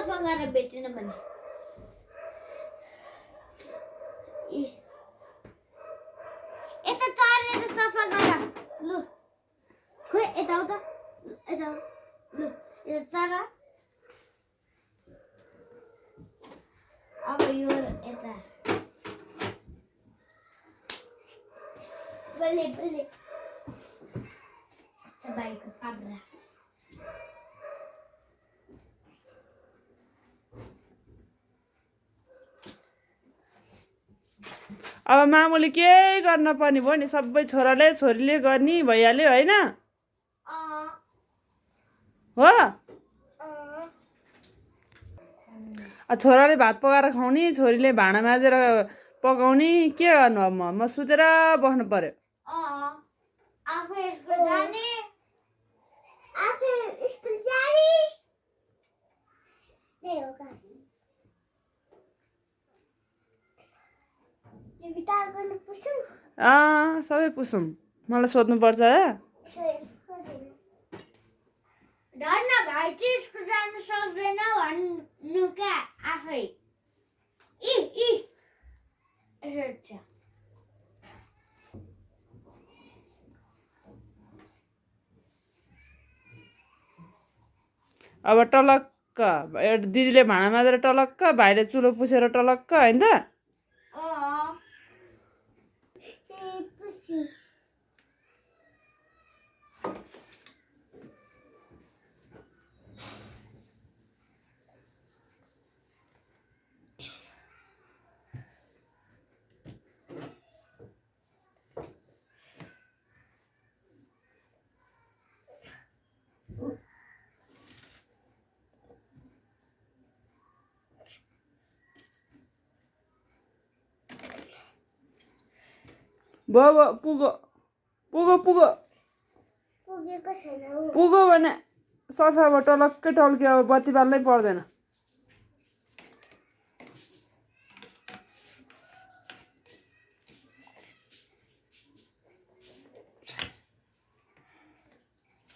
सफा गरेर भेटेन भने यता चढेर सफा गर लु खोइ यता उता यता लु यता चढ अब यो यता बले बले सबैको पाब्रा अब मामुले केही गर्न पर्ने भयो नि सबै छोरीले गर्ने भइहाल्यो हैन हो छोराले भात पकाएर खुवाउने छोरीले भाँडा माझेर पकाउने के गर्नु अब म सुतेर बस्नु पर्यो आफै स्कुल जाने आफै स्कुल जाने त्यही हो त सबै पुसौँ मलाई सोध्नु पर्छ धन्न भाइ चाहिँ स्कुल जानु सक्दैन भन्नु क्या आफै अब टलक्क दिदीले भाँडा माझेर टलक्क भाइले चुलो पुसेर टलक्क हैन त बाबा पुगो भने सफामा टलक्कै टल्क्यो अब बत्ती बाल्नै पर्दैन